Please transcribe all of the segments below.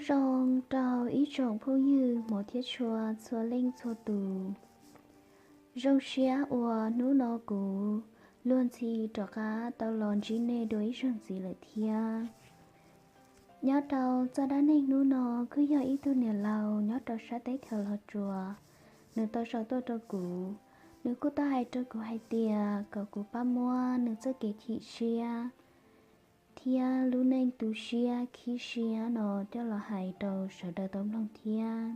Nyob zoo rau ib tsoom phooj ywg hmov thiab tshua txhua leej txhua tus. Zoo siab uas hnub no kuv luag ntxhi rov qab tau los ntsib nej dua ib zaug ntxiv lawm thiab. Nyob rau txoj dab neeg hnub no kuj yog ib tug niam laus nyob rau sab teb chaws Los Tsuas, nws tau sau tuaj rau kuv. Nws kuj tau hais rau kuv hais tias kom kuv pab muab nws txoj kev chim siab thiab lub neej tu siab khib siab no coj los hais rau sawv daws tau mloog thiab,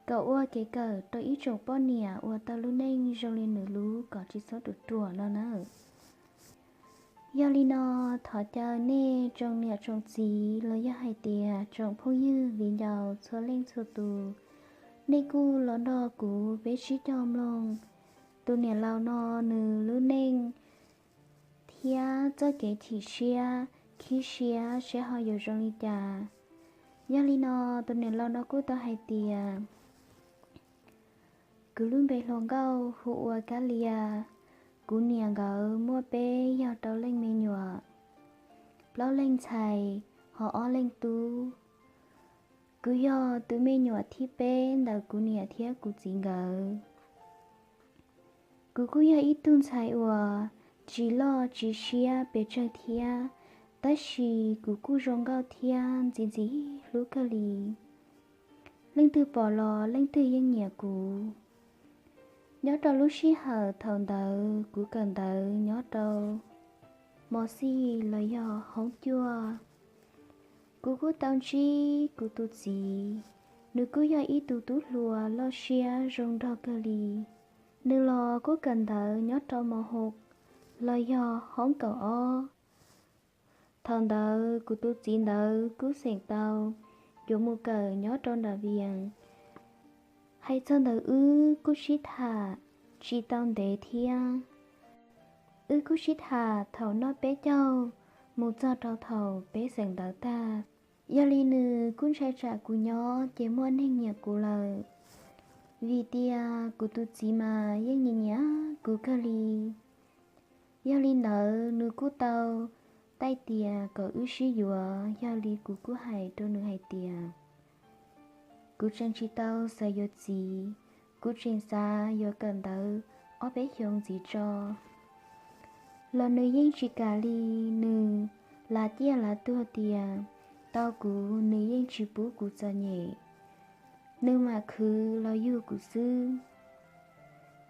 kom ua kev kawm rau ib tsoom poj niam uas tau lub neej zoo li nws lub kom tsis txhob ruam ruam no nawb. Yog li no, thov caw nej tsoom niam tsoom txiv los yog hais tias tsoom phooj ywg viv ncaus txhua leej txhua tus, nej kuj los nrog kuv peb sib cog mloog tus niam laus no nws lub neej thiab txoj kev chim siab khib siab seb ho yuav zoo li cas. Yog li no, tus niam laus no kuj tau hais tias, kuv lub npe hluas nkauj hu ua Kab Lia. Kuv niam nkawd muaj peb yog rau leej me nyuam, plaub leej ntxhais, ho ob leej tub. Kuv yog tus me nyuam thib peb ntawm kuv niam thiab kuv txiv nkawd. Kuv kuj yog ib tug ntxhais uas tsis loj tsis siab pes tsawg thiab, tab sis kuv kuj zoo nkauj thiab ntxim ntxim hlub kawg li. Leej twg pom los leej twg yeej nyiam kuv. Nyob rau lub sij hawm thaum ntawd kuv kawm ntawv nyob rau mos xij los yog hoob cuaj. Kuv kuj tau ntsib kuv tus txiv, nws kuj yog ib tug tub hluas loj siab zoo nraug kawg li. Nws los kuj kawm ntawv nyob rau mos hauv los yog hoob kaum ob. Thaum ntawd kuv tus txiv ntawd kuj xeem tau yuav mus kawm nyob rau nram Vias. Hais txog ntawm wb kuj sib tham tsis tau ntev thiab. Wb kuj sib tham thaum noj peb caug mus txog rau thaum peb xeem ntawv tag. Yog li nws kuj ntshai tsam kuv nyob ces muaj neeg nyiam kuv lawm, vim tias kuv tus txiv mas yeej nyiam nyiam kuv kawg li. Yog li ntawd nws kuj tau taij tias kom wb sib yuav, yog li kuv kuj hais rau nws hais tias, kuv tseem tsis tau xav yuav txiv, kuv tseem xav yuav kawm ntawv ob peb xyoos ntxiv tso. Los nws yeej tsis kam li, nws lav ciaj lav tuag tias tau kuv nws yeej tsis pub kuv txom nyem, nws mam khwv los yug kuv xwb,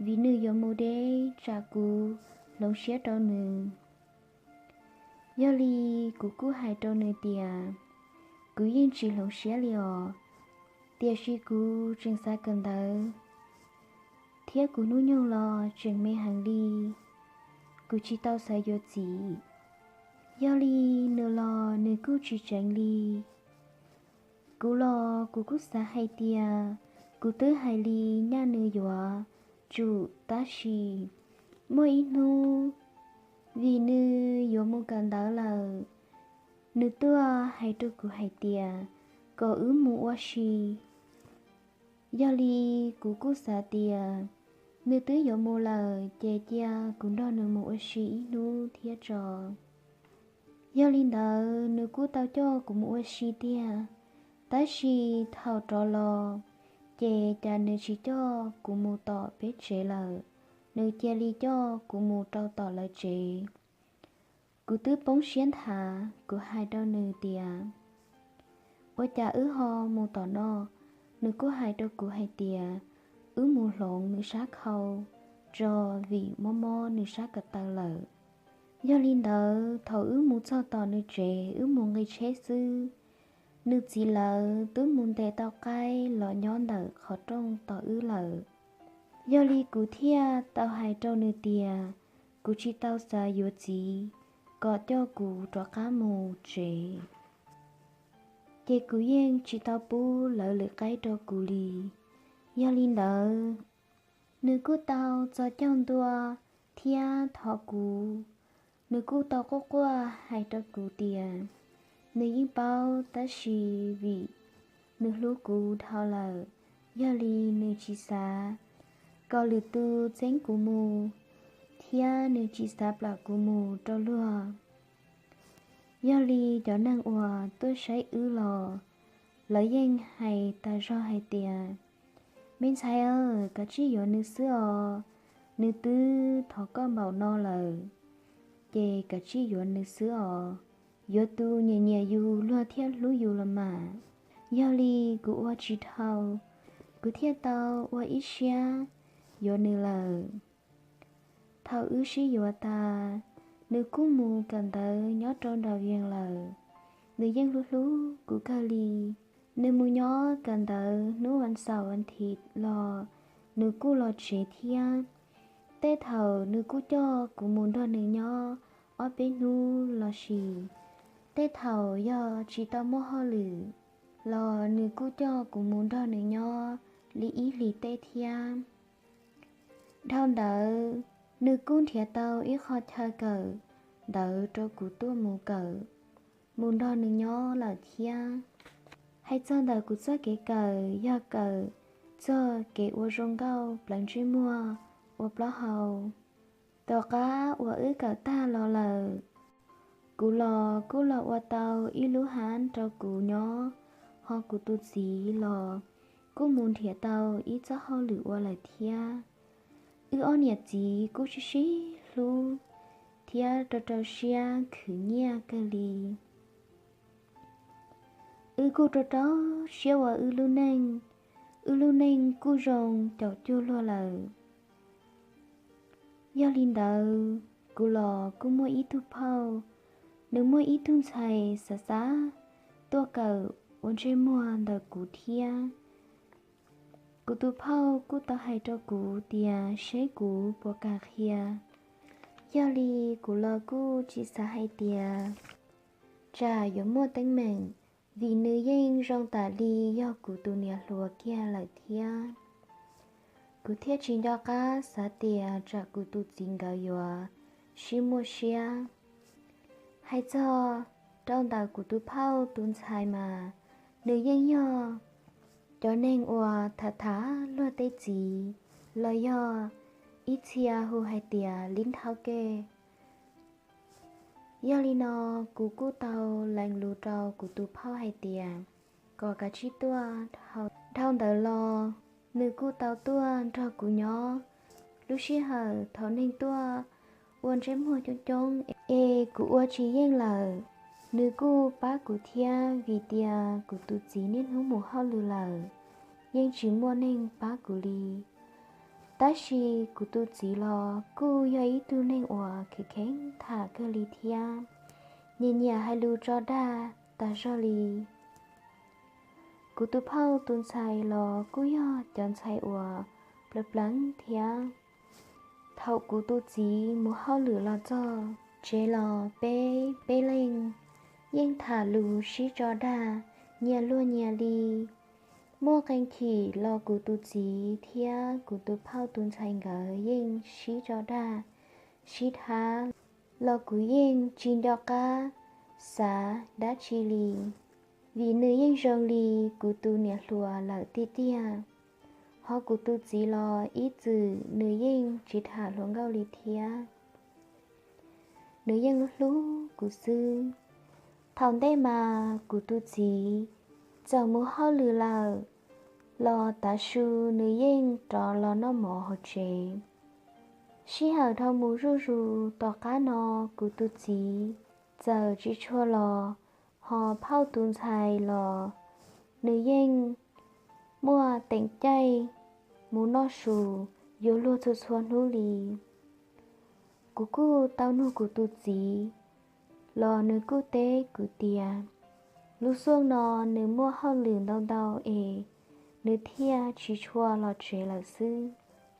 vim nws yuav mus deb tsam kuv hloov siab rau nws. Yog li kuv kuj hais rau nws tias, kuv yeej tsis hloov siab li os, tiam sis kuv tseem xav kawm ntawv, thiab kuv hnub nyoog los tseem me heev li, kuv tsis tau xav yuav txiv. Yog li nws los nws kuj tsis tseev li. Kuv los kuv kuj xav hais tias kuv twb hais li nyaj nws yuav tsum, tab sis muaj ib hnub, vim nws yuav mus kawm ntawv lawm, nws tuaj hais rau kuv hais tias kom wb mus ua si. Yog li kuv kuj xav tias nws twb yuav mus lawm ces cia kuv nrog nws mus ua si ib hnub thiab tso. Yog li ntawd nws kuj tau coj kuv mus ua si tiag, tab sis thaum rov los ces cas nws tsis coj kuv mus tom peb tsev lawm, nws cia li coj kuv mus rau tom lawv tsev. Kuv twb poob siab nthav, kuv hais rau nws tias, ua cas wb ho mus tom no? Nws kuj hais rau kuv hais tias, wb mus hloov nws sab khau tso, vim mob mob nws sab ko taw lawm. Yog li ntawd thaum wb mus txog tom nws tsev, wb mus nqis tsheb xwb, nws txiv lawv twb mus ntes tau qaib los nyob ntawm qhov rooj tos wb lawm. Yog li kuv thiaj tau hais rau nws tias, kuv tsis tau xav yuav txiv, kom coj kuv rov qab mus tsev. Ces kuv yeej tsis tau pub lawv lwm qaib rau kuv li. Yog li ntawd, nws kuj tau txo caug ntua thiab thov kuv. Nws kuj tau quaj quaj hais rau kuv tias, nws yeej paub tab sis vim nws hlub kuv dhau lawm, yog li nws tsis xav kom lwm tus txeeb kuv mus, thiab nws tsis xav plam kuv mus rau luag. Yog li cov neeg uas tuaj saib wb los Lawv yeej hais tas zog hais tias, me ntxhais aw, kav tsij yuav nws xwb os, nws twb thov koj npaum no lawm, ces kav tsij yuav nws xwb os. Yuav tus nyiam nyiam yus luag thiab hlub yus los mas. Yog li kuv ua tsis dhau, kuv thiaj tau ua ib siab yuav nws lawm. Thaum wb sib yuav tas, nws kuj mus kawm ntawv nyob rau nram Vias lawm. Nws yeej hlub hlub kuv kawg li. Nws mus nyob kawm ntawv hnub vas xaum vas thiv los nws kuj los tsev thiab. Tej thaum nws kuj coj kuv mus nrog nws nyob ob peb hnub los sis tej thaum yog tsis tau muaj hauj lwm los nws kuj coj kuv mus nrog nws nyob li ib hlis tej thiab. Dhau ntawd, nws kuj nrhiav tau ib qho chaw kawm ntawv rau kuv tuaj mus kawm, mus nrog nws nyob lawm thiab. Hais txog ntawm kuv txoj kev kawm, yog kawm txog kev ua zoo nkauj pleev ntsej muag, ua plaub hau. Tom qab uas wb kawm tag los lawm, kuv los kuj los ua tau ib lub hab rau kuv nyob, ho kuv tus txiv los kuj mus nrhiav tau ib txoj hauj lwm ua lawm thiab. Wb ob niam txiv kuj sib sib hlub thiab rau rau siab khwv nyiaj kawg li. Wb kuj rau rau siab ua wb lub neej, wb lub neej kuj zoo caum cuag luag lawm. Yog li ntawd, kuv los kuj muaj ib tug phauj, nws muaj ib tug ntxhais xav xav tuaj kawm ua ntsej muag ntawm kuv thiab. Kuv tus phauj kuj tau hais rau kuv tias seb kuv puas kam qhia. Yog li kuv los kuj tsis xav hais tias tsam yuav muaj teeb meem, vim nws yeej zoo tam li yog kuv tus niam hluas kiag lawm thiab. Kuv thiaj tsis nco qab xav tias tsam kuv tus txiv nkawd yuav sib muaj siab. Hais txog rau ntawm kuv tus phauj tus ntxhais mas, nws yeej yog cov neeg uas tham tham luag tej txiv, los yog ib txhia hu hais tias lib nthau ke. Yog li no, kuv kuj tau lees lus rau kuv tus phauj hais tias kom kav tsij tuaj. Dhau ntawd los, nws kuj tau tuaj nrog kuv nyob. Lub sij hawm thaum neeg tuaj ua ntsej muag coob coob es kuv ua tsis yeej lawm, nws kuj pab kuv thiab vim tias kuv tus txiv niaj hnub mus hauj lwm lawm, yeej tsis muaj neeg pab kuv li. Tab sis kuv tus txiv los kuj yog ib tug neeg uas kheev kheev tham kawg li thiab, nyiam nyiam hais lus tso dag tas zog li. Kuv tus phauj tus ntxhais los kuj yog cov ntxhais uas pleev pleev thiab. Thaum kuv tus txiv mus hauj lwm los txog tsev los peb peb leeg yeej tham lus sib tso dag nyias luag nyias li. Muaj qee chim los kuv tus txiv thiab kuv tus phauj tus ntxhais nkawd yeej sib tso dag, sib thab, los kuv yeej tsis nco qab xav dab tsi li, vim nws yeej zoo li kuv tus niam hluas lawm tiag tiag. Ho kuv tus txiv los ib txwm nws yeej tsis tham hluas nkauj li thiab. Nws yeej hlub hlub kuv xwb. Thaum ntej mas kuv tus txiv txawm mus hauj lwm lawm los tav su nws yeej rov los noj mov hauv tsev. Sij hawm dhau mus zuj zus tom qab no, kuv tus txiv txawm tsis tshua los, ho phauj tus ntxhais los nws yeej muaj teem caij mus noj su yuav luag txhua txhua hnub li. Kuv kuj tau nug kuv tus txiv los nws kuj teb kuv tias lub xyoo no nws muaj hauj lwm ntau ntau es nws thiaj tsis tshua los tsev lawm xwb.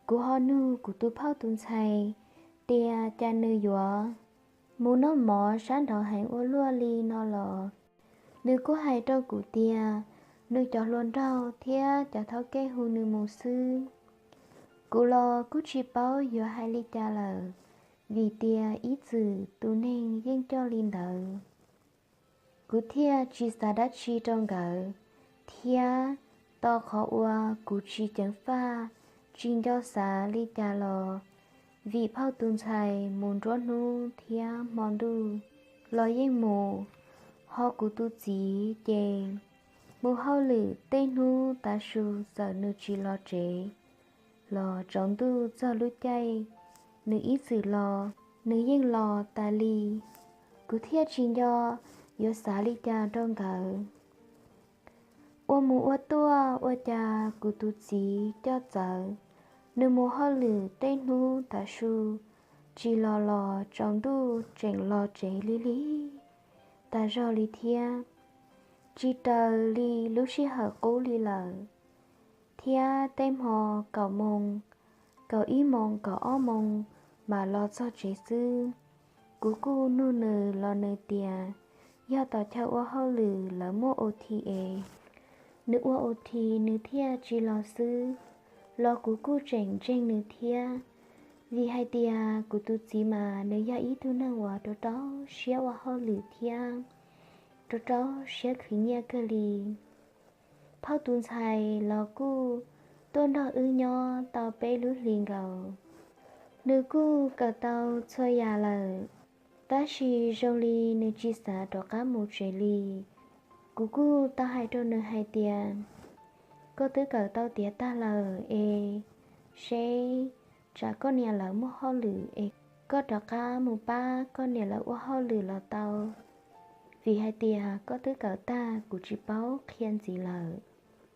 Kuv ho nug kuv tus phauj tus ntxhais tias cas nws yuav mus noj mov sab nraud heev ua luaj li no los, nws kuj hais rau kuv tias nws cov hluas nraug thiab cov thawj kev hu nws mus xwb. Kuv los kuj tsis paub yuav hais li cas lawm, vim tias ib txwm tus neeg yeej coj li ntawd. Kuv thiaj tsis xav dab tsi rau nkawd, thiab tos qhov uas kuv tsis ceev faj, tsis nco xav li cas los, vim phauj tus ntxhais mus nruab hnub thiab hmo ntuj los yeej mus, ho kuv tus txiv ces Mus hauj lwm tej hnub tav su txawm nws tsis los tsev los tsaus ntuj txog lub caij nws ib txwm los, nws yeej los tas li. Kuv thiaj tsis nco yuav xav li cas rau nkawd. Ua mus ua tuaj ua cas kuv tus txiv coj txawv, nws mus hauj lwm tej hnub tav su tsis los los tsaus ntuj tseem los tsev lig lig tas zog li thiab. Tsis raws li lub sij hawm qub li lawm, thiab tej hmo kaum moos, kaum ib moos kaum ob moos mas los txog tsev xwb. Kuv kuj nug nws los nws tias yog tom chaw ua hauj lwm lawv muaj OT es, nws ua OT nws thiaj tsis los xwb. Los kuv kuj tseem ntseeg nws thiab, vim hais tias kuv tus txiv mas nws yog ib tug neeg uas rau rau siab ua hauj lwm thiab rau rau siab khwv nyiaj kawg li. Phauj tus ntxhais los kuj tuaj nrog wb nyob tau peb lub hlis nkaus. Nws kuj kawm tau txhua yam lawm, tab sis zoo li nws tsis xav rov qab mus tsev li. Kuv kuj tau hais rau nws hais tias, koj twb kawm tau tiav tag lawm es, seb tsam koj niam lawv muaj hauj lwm es koj rov qab mus pab koj niam lawv ua hauj lwm los tau, vim hais tias koj twb kawm tag kuv tsis paub qhia ntxiv lawm.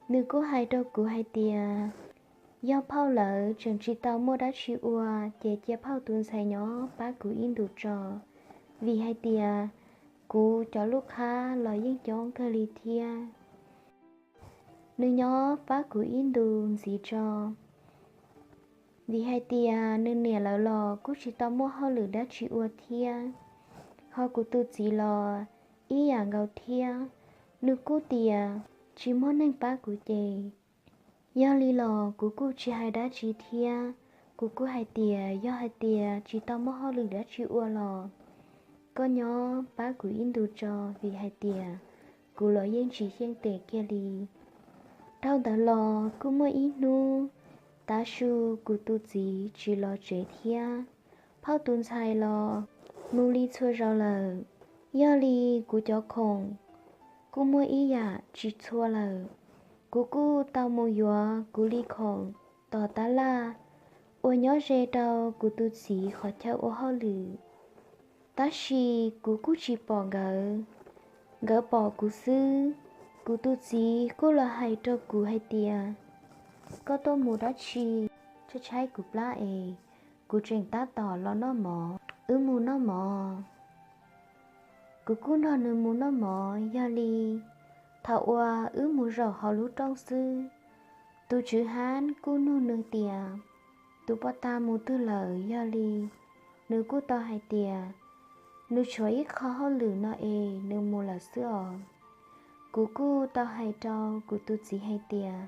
Nws kuj hais rau kuv hais tias, yog phauj lawv tseem tsis tau muaj dab tsi ua, ces cia phauj tus ntxhais nyob pab kuv ib ntus tso, vim hais tias kuv cov lub qhab los yeej coob kawg li thiab. Nws nyob pab kuv ib ntus ntxiv tso, vim hais tias nws niam lawv los kuj tsis tau muaj hauj lwm dab tsi ua thiab, ho kuv tus txiv los ib yam nkaus thiab. Nws kuj tias tsis muaj neeg pab kuv ces, yog li los kuv kuj tsis hais dab tsi thiab. Kuv kuj hais tias yog hais tias tsis tau muaj hauj lwm dab tsi ua los koj nyob pab kuv ib ntus tso, vim hais tias kuv los yeej tsis xyeej tes kiag li. Dhau ntawd los kuj muaj ib hnub tav su kuv tus txiv tsis los tsev thiab, phauj tus ntxhais los mus li txhua zaus lawm. Yog li kuv cov khoom kuj muaj ib yam tsis txhua lawm. Kuv kuj tau mus yuav kuv li khoom tom tab laj uas nyob ze rau kuv tus txiv qhov chaw ua hauj lwm. Tab sis kuv kuj tsis pom nkawd, nkawd pom kuv xwb. Kuv tus txiv kuj los hais rau kuv hais tias, koj tuaj mus dab tsi? Tshaib tshaib kuv plab es, kuv tseem tab tom los noj mov, wb mus noj mov. Kuv kuj nrog nws mus noj mov. Yog li thaum uas wb mus zaum hauv lub rooj xwb, tus tswv hab kuj nug nws tias, tus poj ta mus twg lawm? Yog li nws kuj tau hais tias nws tshuav ib qho hauj lwm no es nws mus lawm xwb os. Kuv kuj tau hais rau kuv tus txiv hais tias,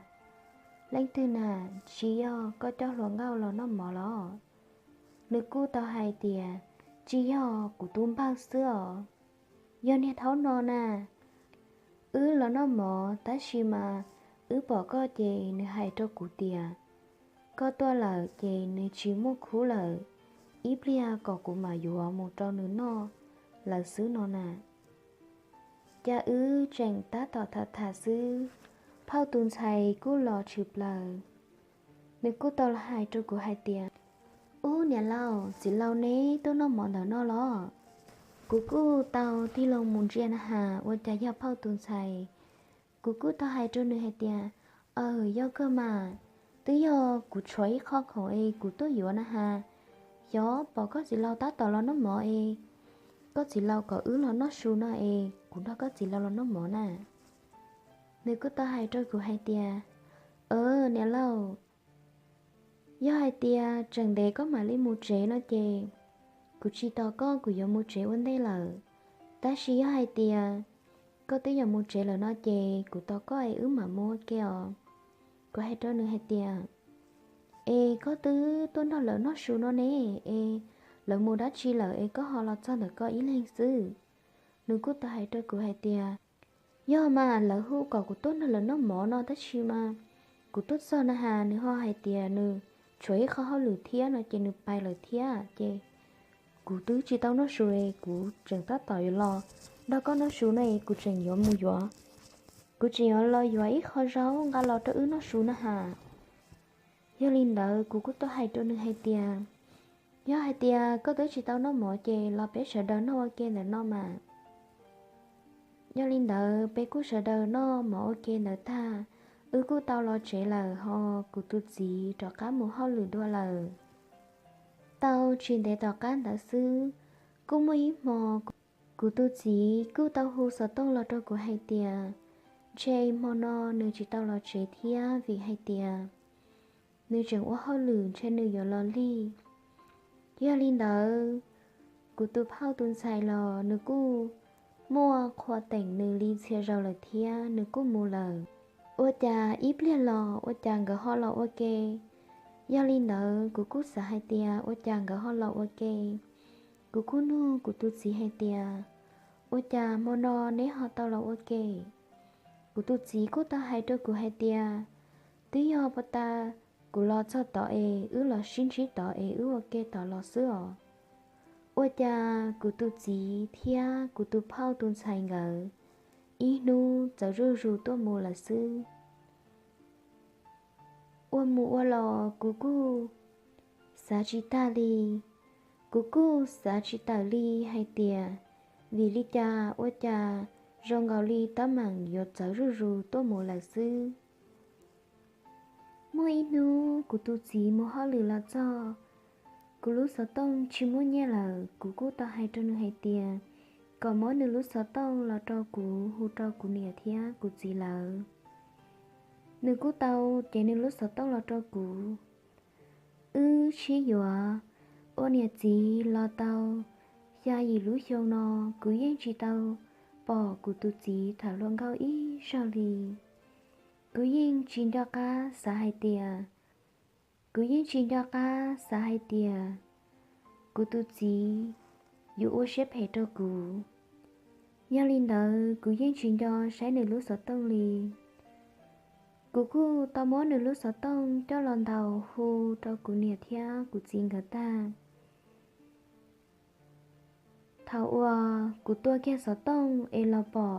leej twg na? Tsis yog koj coj hluas nkauj los noj mov los? Nws kuj tau hais tias, tsis yog, kuv tus npawg xwb os. Yog niag thaum no na, wb los noj mov tab sis mas wb pom koj ces nws hais rau kuv tias koj tuaj lawm ces nws tsis muaj khub lawm, ib pliag kom kuv mam yuav mus rau nws noj lawm xwb no na. Cas wb tseem tab tom tham tham xwb, phauj tus ntxhais kuj los tshwm plaws. Nws kuj tau los hais rau kuv hais tias, ub niam laus, txiv laus neb tuaj noj mov ntawm no los? Kuv kuj tau tig loo mus ntsia na has ua cas yog phauj tus ntxhais. Kuv kuj tau hais rau nws hais tias, aw, yog kawg mas, twb yog kuv tshuav ib qho khoom es kuv tuaj yuav na has. Xyov pom koj txiv laus tab tom los noj mov es, koj txiv laus kom wb los noj su no es kuv nrog koj txiv laus los noj mov na. Nws kuj tau hais rau kuv hais tias, niam laus, yog hais tias tseem ntev koj mam li mus tsev no ces kuv tsis tos koj, kuv yuav mus tsev ua ntej lawm. Tab sis yog hais tias koj twb yuav mus tsev lawm no ces kuv tos koj es wb mam mus ua ke os. Kuv hais rau nws hais tias, es koj twb tuaj nrog lawv noj su no ne, es lawv mus dab tsi lawm es koj ho los txog ntawm koj ib leeg xwb? Nws kuj tau hais rau kuv hais tias, yog mas, lawv hu kom kuv tuaj nrog lawv noj mov no tab sis mas kuv tuaj txog na has nws ho hais tias nws tshuav ib qho hauj lwm thiab no ces nws pais lawm thiab ces kuv twb tsis tau noj su es kuv tseem tab tom yuav los nrog koj noj su no es kuv tseem yuav mus yuav Kuv tseem yuav los yuav ib qho zaub nqa los rau wb noj su na has. Yog li ntawd kuv kuj tau hais rau nws hais tias, yog hais tias koj twb tsis tau noj mov ces los peb sawv daws noj ua ke ntawm no mas. Yog li ntawd peb kuj sawv daws noj mov ua ke ntawd tag, wb kuj tau los tsev lawm ho kuv tus txiv rov qab mus hauj lwm dua lawm. Tau tsis ntev tom qab ntawd xwb, kuj muaj ib hmo, kuv tus txiv kuj tau hu xov tooj los rau kuv hais tias, ntshe hmo no nws tsis tau los tsev thiab vim hais tias nws tseem ua hauj lwm ntshe nws yuav los lig. Yog li ntawd, kuv tus phauj tus ntxhais los nws kuj muaj qhua teem nws li txhia zaus lawm thiab nws kuj mus lawm. Ua cas ib pliag los ua cas nkawd ho los ua ke. Yog li ntawd kuv kuj xav hais tias ua cas nkawd ho los ua ke. Kuv kuj nug kuv tus txiv hais tias, ua cas hmo no neb ho tau los ua ke? Kuv tus txiv kuj tau hais rau kuv hais tias, twb yog pos tas kuv los txog tod es wb los sib ntsib tod es wb ua ke tod los xwb os. Ua cas kuv tus txiv thiab kuv tus phauj tus ntxhais nkawd ib hnub txawv zuj zus tuaj mus lawm xwb. Ua mus ua los kuv kuj xav tsis tag li. Kuv kuj xav tsis tawm li hais tias, vim li cas ua cas zoo nkaus li tab meeg yuav txawv zuj zus tuaj mus lawm xwb. Muaj ib hnub kuv tus txiv mus hauj lwm los txog, kuv lub xov tooj tsis muaj nyiaj lawm, kuv kuj tau hais rau nws hais tias, kom muab nws lub xov tooj los rau kuv hu rau kuv niam thiab kuv txiv lawv. Nws kuj tau cev nws lub xov tooj los rau kuv. Wb sib yuav ua niam txiv los tau xya yim lub xyoo no, kuv yeej tsis tau pom kuv tus txiv tham hluas nkauj ib zaug li. Kuv yeej tsis nco qab xav hais tias, kuv yeej tsis nco qab xav hais tias kuv tus txiv yuav ua siab phem rau kuv. Yog li ntawd kuv yeej tsis nco saib nws lub xov tooj li. Kuv kuj tau muab nws lub xov tooj coj los ntaus hu rau kuv niam thiab kuv txiv nkawd tag. Thaum uas kuv tua kiag xov tooj es los pom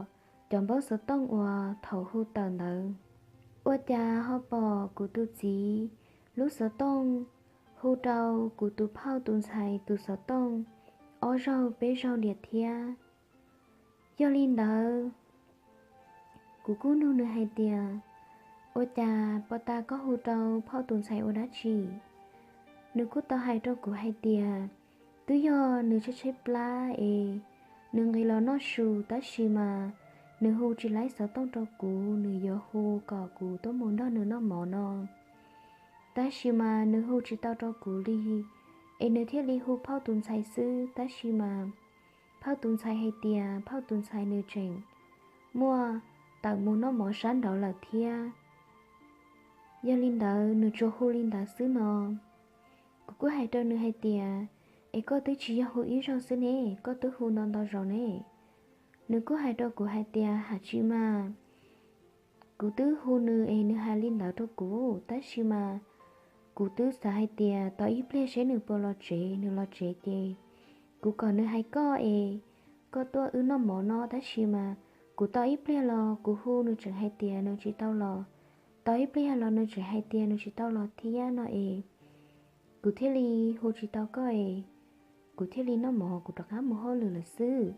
cov npaub xov tooj uas thaum hu tawm ntawd, ua cas ho pom kuv tus txiv lub xov tooj hu rau kuv tus phauj tus ntxhais tus xov tooj ob zaug peb zaug liam thiab. Yog li ntawd, kuv kuj nug nws hais tias, ua cas pos tas koj hu rau phauj tus ntxhais ua dab tsi? Nws kuj tau hais rau kuv hais tias, twb yog nws tshaib tshaib plab es nws nqis los noj su, tab sis mas nws hu tsis laib xov tooj rau kuv, nws yuav hu kom kuv tuaj mus nrog nws noj mov no. Tab sis mas nws hu tsis tau rau kuv li, es nws thiaj li hu phauj tus ntxhais xwb, tab sis mas phauj tus ntxhais hais tias phauj tus ntxhais nws tseem muaj tawm mus noj mov sab nraud lawm thiab. Yog li ntawd nws tsuas hu li ntawd xwb no. Kuv kuj hais rau nws hais tias, es koj twb tsis yog hu ib zaug xwb ne, koj twb hu ntau ntau zaus ne. Nws kuj hais rau kuv hais tias, haj tsis mas, kuv twb hu nws es nws hais li ntawd rau kuv, tab sis mas kuv twb xav hais tias tos ib pliag seb nws puas los tsev, nws los tsev ces kuv kom nws hais koj es koj tuaj wb noj mov no, tab sis mas kuv tos ib pliag los kuv hu nws tseem hais tias nws tsis tau los, tos ib pliag los nws tseem hais tias nws tsis tau los thiab no es kuv thiaj li hu tsis tau koj es kuv thiaj li noj mov kuv rov qab mus hauj lwm lawm xwb.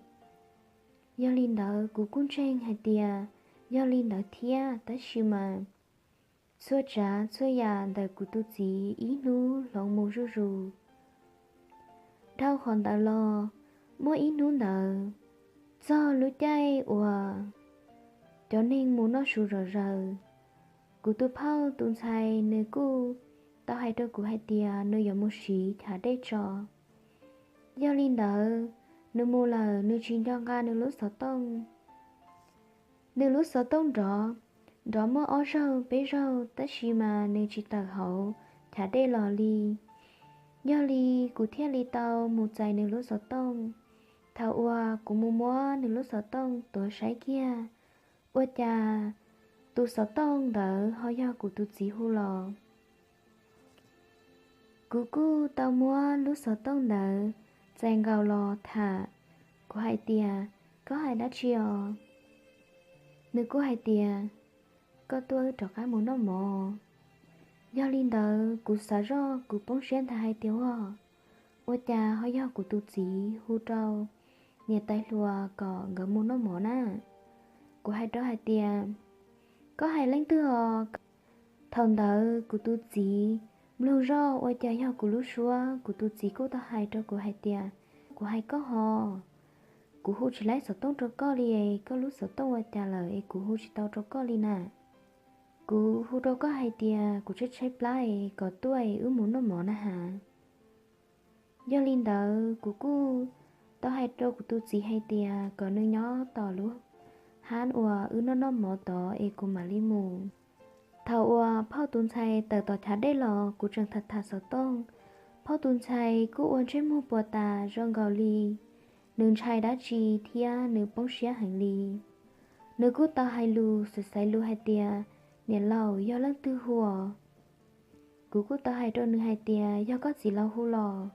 Yog li ntawd kuv kuj ntseeg hais tias yog li ntawd thiab, tab sis mas txhua tsav txhua yam ntawm kuv tus txiv ib hnub hloov mus zuj zus. Dhau qhov ntawd los, muaj ib hnub ntawd, txog lub caij uas cov neeg mus noj su zom zaws, kuv tus phauj tus ntxhais nws kuj tau hais rau kuv hais tias nws yuav mus siv chav dej tso. Yog li ntawd, nws mus lawm nws tsis nco nqa nws lub xov tooj. Nws lub xov tooj nrov, nrov muaj ob zaug peb zaug tab sis mas nws tsis tawm hauv chav dej los li. Yog li kuv thiaj li tau mus txais nws lub xov tooj. Thaum uas kuv mus muab nws lub xov tooj tuav saib kiag, ua cas tus xov tooj ntawd ho yog kuv tus txiv hu los. Kuv kuj tau muab lub xov tooj ntawd txais nkaus los tham. Kuv hais tias, koj hais dab tsi os? Nws kuj hais tias, koj tuaj wb rov qab mus noj mov. Yog li ntawd kuv xav zoj kuv poob siab ntag hais tias, ua, ua cas ho yog kuv tus txiv hu rau niam tais hluas kom nkawd mus noj mov na? Kuv hais rau hais tias, koj hais leej twg os? Thaum ntawd kuv tus txiv mloog zoj ua cas yog kuv lub suab, kuv tus txiv kuj tau hais rau kuv hais tias, kuv hais koj hos, kuv hu tsis laib xov tooj rau koj li, koj lub xov tooj ua cas lawm es kuv hu tsis tau rau koj li na. Kuv hu rau koj hais tias kuv tshaib tshaib plab es kom tuaj es wb mus noj mov na has. Yog li ntawd kuv kuj tau hais rau kuv tus txiv hais tias kom nws nyob tom lub hab uas wb noj noj mov tod es kuv mam li mus. Thaum uas phauj tus ntxhais tawm tom chav dej los kuv tseem tham tham xov tooj. Phauj tus ntxhais kuj ua ntsej muag puas tas zoo nkaus li nws ntshai dab tsi thiab nws poob siab heev li. Nws kuj tau hais lus xaiv xaiv lus hais tias, niam laus, yog leej twg hu os? Kuv kuj tau hais rau nws hais tias yog koj txiv laus hu los.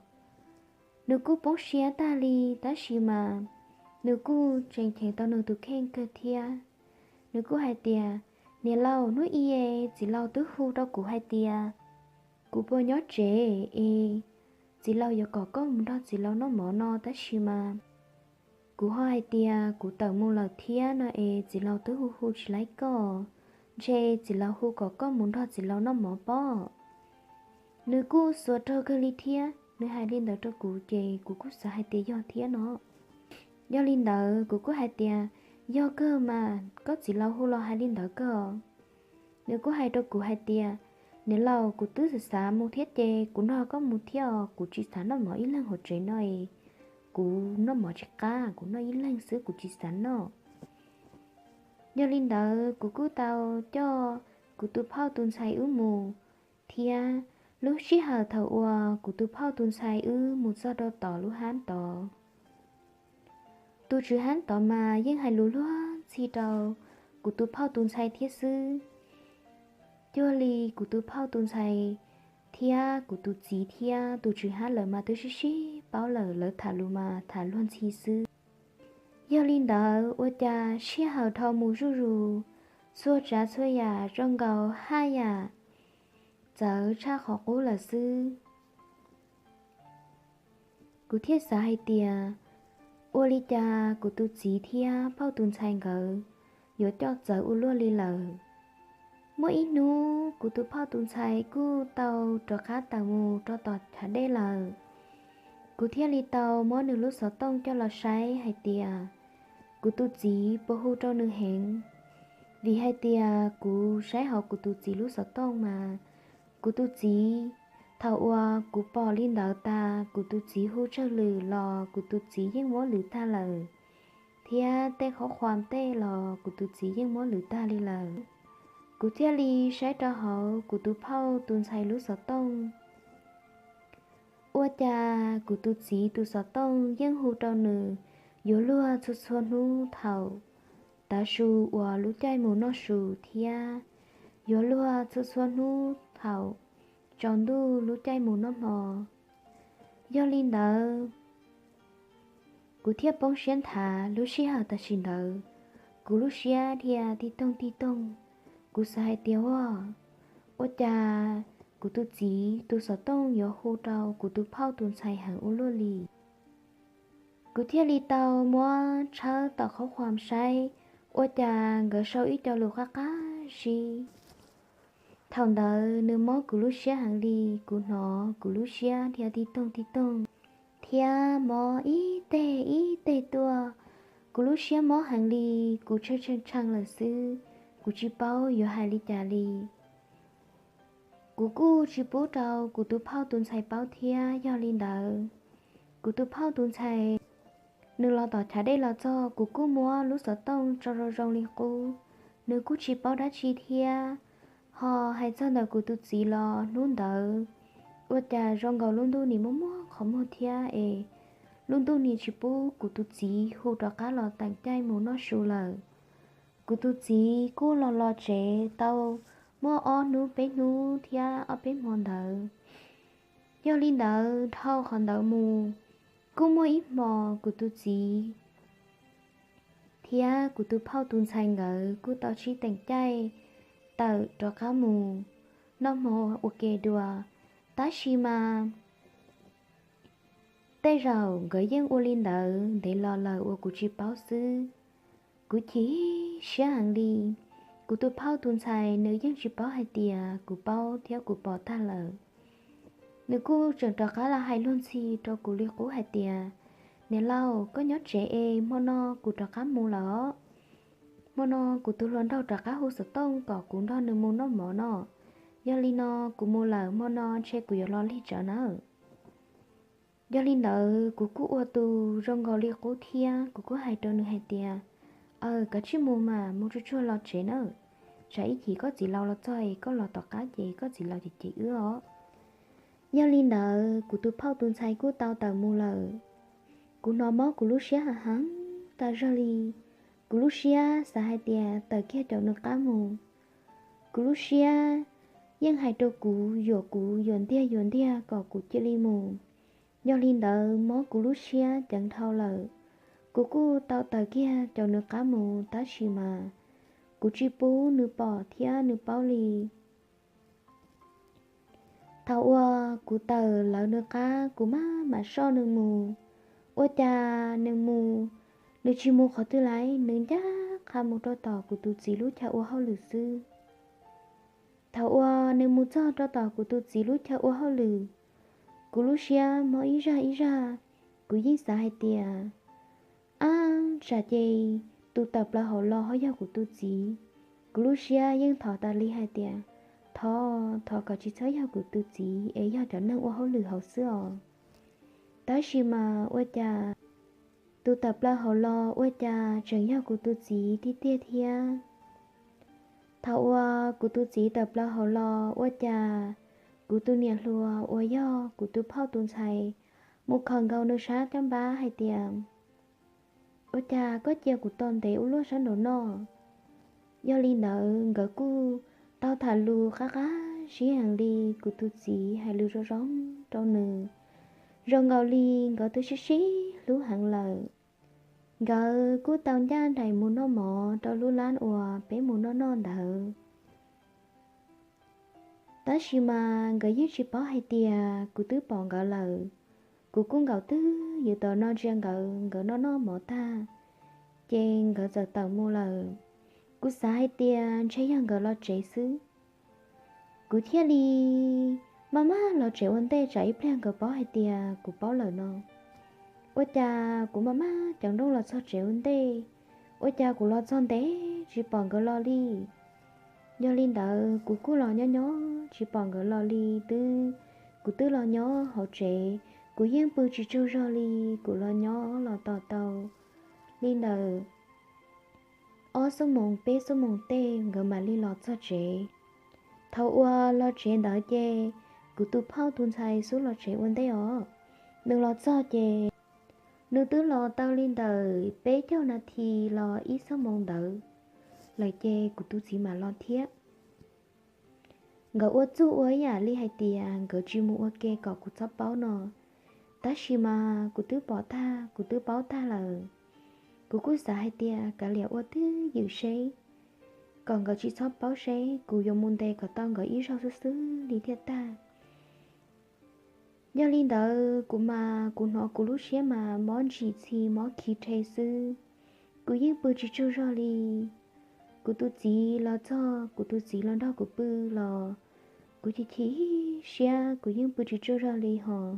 Nws kuj poob siab tag li tab sis mas nws kuj tseem cheem tau nws tus kheej kawg thiab. Nws kuj hais tias, niam laus, hnub i txiv laus twb hu rau kuv hais tias kuv puas nyob tsev es txiv laus yuav kom koj mus nrog txiv laus noj mov no tab sis mas kuv ho hais tias kuv tawm mus lawm thiab no es txiv laus twb hu hu tsis laib koj, ntshe txiv laus hu kom koj mus nrog txiv laus noj mov pob. Nws kuj xuas raug kawg li thiab, nws hais li ntawd rau kuv ces kuv kuj xav hais tias yog thiab no. Yog li ntawd kuv kuj hais tias, yog kawg mas, koj txiv laus hu los hais li ntawd kawg. Nws kuj hais rau kuv hais tias, niam laus, kuv twb xav xav mus thiab ces kuv nrog koj mus thiab os, kuv tsis xav noj mov ib leeg hauv tsev no es kuv noj mov tsis qab, kuv noj ib leeg xwb kuv tsis xav noj. Yog li ntawd kuv kuj tau coj kuv tus phauj tus ntxhais wb mus, thiab lub sij hawm thaum uas kuv tus phauj tus ntxhais wb mus txog rau tom lub hab tod, tus tswv hab tod mas yeej hais lus luag ntxhi rau kuv tus phauj tus ntxhais thiab xwb. Cuag li kuv tus phauj tus ntxhais thiab kuv tus txiv thiab tus tswv hab lawv mas twb sib sib paub lawm, lawv tham lus mas tham luag ntxhi xwb. Yog li ntawd ua cas sij hawm dhau mus zuj zus, txhua tsav txhua yam zoo nkaus haj yam txawv tshaj qhov qub lawm xwb. Kuv thiaj xav hais tias, ua li cas kuv tus txiv thiab phauj tus ntxhais nkawd yuav coj txawv ua luaj li lawm? Muaj ib hnub kuv tus phauj tus ntxhais kuj tau rov qab tawm mus rau tom chav dej lawm. Kuv thiaj li tau muab nws lub xov tooj coj los saib hais tias kuv tus txiv puas hu rau nws heev. Vim hais tias kuv saib hauv kuv tus txiv lub xov tooj mas, kuv tus txiv, thaum uas kuv pom li ntawd tas, kuv tus txiv hu tsawg lwm los kuv tus txiv yeej muab lwm tag lawm, thiab tej qhov khuam tej los kuv tus txiv yeej muab lwm tag li lawm. Kuv thiaj li saib rau hauv kuv tus phauj tus ntxhais lub xov tooj. Ua cas kuv tus txiv tus xov tooj yeej hu rau nws yuav luag txhua txhua hnub thaum tav su uas lub caij mus noj su thiab yuav luag txhua txhua hnub thaum tsaus ntuj lub caij mus noj hmo. Yog li ntawd, kuv thiaj poob siab nthav lub sij hawm tam sim ntawd. Kuv lub siab dhia tig toog tig toog. Kuv xav hais tias, ua, ua cas kuv tus txiv tus xov tooj yuav hu rau kuv tus phauj tus ntxhais heev ua luaj li? Kuv thiaj li tau muab tshawb tom qhov khuam saib, ua cas nkawd sau ib co lus qab qab zib. Thaum ntawd nws mob kuv lub siab heev li, kuv hnov kuv lub siab dhia tig toog tig toog, thiab mob ib teg ib teg tuaj. Kuv lub siab mob heev li, kuv tshee tshee tshee lawm xwb, kuv tsis paub yuav hais li cas li. Kuv kuj tsis pub rau kuv tus phauj tus ntxhais paub thiab. Yog li ntawd, kuv tus phauj tus ntxhais nws los tom chav dej los txog, kuv kuj muab lub xov tooj tso zoo zoo li qub, nws kuj tsis paub dab tsi thiab. Ho hais txog ntawm kuv tus txiv los hnub ntawd ua cas zoo nkaus lub ntuj nim muaj muaj qhov muag thiab es lub ntuj nim tsis pub kuv tus txiv hu rov qab los teem caij mus noj su lawm. Kuv tus txiv kuj los los tsev tau muaj ob hnub peb hnub thiab ob peb hmo ntawd. Yog li ntawd dhau qhov ntawd mus, kuj muaj ib hmo kuv tus txiv thiab kuv tus phauj tus ntxhais nkawd kuj tau sib teem caij tawm rov qab mus noj mov ua ke dua. Tab sis mas tej zaum nkawd yeej ua li ntawd ntev los lawm uas kuv tsis paub xwb. Kuv chim siab heev li. Kuv tus phauj tus ntxhais nws yeej tsis paub hais tias kuv paub thiab kuv pom tag lawm. Nws kuj tseem rov qab los hais luag ntxhi rau kuv li qub hais tias, Niam laus, koj nyob tsev es hmo no kuv rov qab mus lawm os. Hmo no kuv tus hluas nraug rov qab hu xov tooj kom kuv nrog nws mus noj mov no. Yog li no kuv mus lawm, hmo no ntshe kuv yuav los lig tsawv nawb. Yog li ntawd kuv kuj ua tus zoo nkaus li qub thiab kuv kuj hais rau nws hais tias, Aw, koj tsij mus mas mus tsuag tsuag los tsev nawb, tsam ib chim koj txiv laus los txog es koj los tom qab ces koj txiv laus cem cem wb os. Yog li ntawd kuv tus phauj tus ntxhais kuj tau tawm mus lawm. Kuv hnov mob kuv lub siab heev heev tas zog li. Kuv lub siab xav hais tias tawm kiag caum nws qab mus. Kuv lub siab yeej hais rau kuv, yuam kuv yuav ntiag yuav ntiag kom kuv cia li mus. Yog li ntawd mob kuv lub siab ceev dhau lawm. Kuv kuj tau tawm kiag caum nws qab mus tab sis mas kuv tsis pub nws pom thiab nws paub li. Thaum uas kuv tawm lawv nws qab, kuv maj mam soj nws mus. Ua cas nws mus, nws tsis mus qhov twg lawm, nws ncaj qha mus rau tom kuv tus txiv lub chaw ua hauj lwm xwb. Thaum uas nws mus txog rau tom kuv tus txiv lub chaw ua hauj lwm, kuv lub siab mob ib zaj ib zaj. Kuv yeej xav hais tias, Ab, tsam ces tus tawm plaws hauv los ho yog kuv tus txiv. Kuv lub siab yeej thov tas li hais tias, Thov, thov kom tsis txhob yog kuv tus txiv es yog cov neeg ua hauj lwm hauv xwb os. Tab sis mas ua cas tus tawm plaws hauv los ua cas tseem yog kuv tus txiv tiag tiag thiab. Thaum uas kuv tus txiv tawm plaws hauv los ua cas kuv tus niam hluas uas yog kuv tus phauj tus ntxhais mus khawm nkaus nws sab caj npab hais tias, Ua cas koj cia kuv tos ntev ua luaj sab nraum no? Yog li ntawd nkawd kuj tau tham lus qab qab zib heev li. Kuv tus txiv hais lus zoo zoo rau nws, zoo nkaus li nkawd twb sib sib hlub heev lawm. Nkawd kuj tau ncaj nraim mus noj mov rau lub lab uas peb mus noj noj ntawd. Tab sis mas nkawd yeej tsis paub hais tias kuv twb pom nkawd lawm. Kuv kuj nkaum twj ywm tom no ntsia nkawd, nkawd noj noj mov tag, ces nkawd txawm tawm mus lawm. Kuv xav hais tias ntshe yog nkawd los tsev xwb. Kuv thiaj li maj maj los tsev ua ntej tsam ib pliag nkawd paub hais tias kuv paub lawm no. Ua cas kuv maj maj ceev nrooj los txog tsev ua ntej, ua cas kuv los txog ntev tsis pom nkawd los li. Yog li ntawd kuv kuj los nyob nyob tsis pom nkawd los li twb, kuv twb los nyob hauv tsev, kuv yeej pw tsis tsaug zog li. Kuv los nyob los tos tau li ntawm ob xuab moos peb xuab moos tej nkawd mam li los txog tsev. Thaum uas los tsev ntawd ces kuv tus phauj tus ntxhais xub los tsev ua ntej os. Nws los txog ces nws twb los tau li ntawm peb caug nas this los ib xuab moos ntawd lawm ces kuv tus txiv mam los thiab. Nkawd ua txuj ua ib yam li hais tias nkawd tsis mus ua ke kom kuv txhob paub no, tab sis mas kuv twb pom tag, kuv twb paub tag lawm. Kuv kuj xav hais tias kav liam ua twj ywm seb, kom nkawd tsis txhob paub seb kuv yuav mus ntes kom tau nkawd ib zaug xwb xwb li thiaj tag. Yog li ntawd kuv mas kuv hnov kuv lub siab mas mob ntsim txhi mob khi rhe xwb. Kuv yeej pw tsis tsaug zog li. Kuv tus txiv los txog, kuv tus txiv los nrog kuv pw los kuv chim chim siab, kuv yeej pw tsis tsaug zog li hos.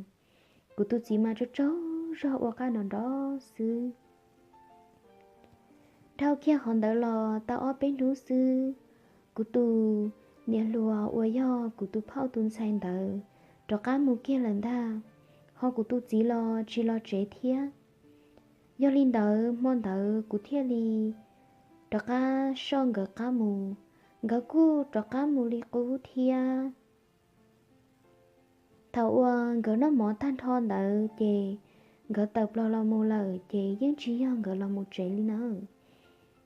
Kuv tus txiv mas tsaug tsaug zog ua qaj nrov nrov xwb. Dhau kiag qhov ntawd los tau ob peb hnub xwb, kuv tus niam hluas uas yog kuv tus phauj tus ntxhais ntawd rov qab mus kiag lawm ntag, ho kuv tus txiv los tsis los tsev thiab. Yog li ntawd hmo ntawd kuv thiaj li rov qab soj nkawd qab mus, nkawd kuj rov qab mus li qub thiab. Thaum uas nkawd noj mov tag nrho ntawd ces nkawd tawm plaws los mus lawm ces yeej tsis yog nkawd los mus tsev li nawb.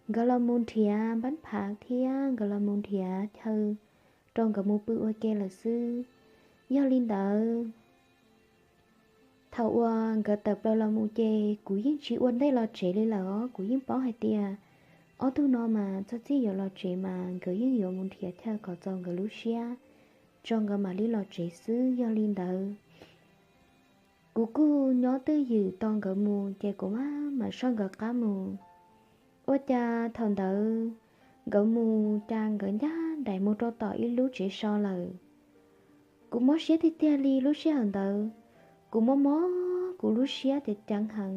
Nkawd los mus nrhiav npab phav thiab nkawd los mus nrhiav chaw rau nkawd mus pw ua ke lawm xwb. Yog li ntawd Thaum uas nkawd tawm plaws los mus ces kuv yeej tsis ua ntej los tsev li lawm os. Kuv yeej paub hais tias ob tug no mas txog txij yuav los tsev mas nkawd yeej yuav mus nrhiav chaw kom txaus nkawd lub siab tso nkawd mam li los tsev xwb. Yog li ntawd, kuv kuj nyob twj ywm tos nkawd mus ces kuv mam mam soj nkawd qab mus. Ua cas thaum ntawd nkawd mus cas nkawd ncaj nraim mus rau tom ib lub tsev so lawm. Kuv mob siab tiag tiag li lub sij hawm ntawd. Kuv mob mob kuv lub siab ceev ceev heev.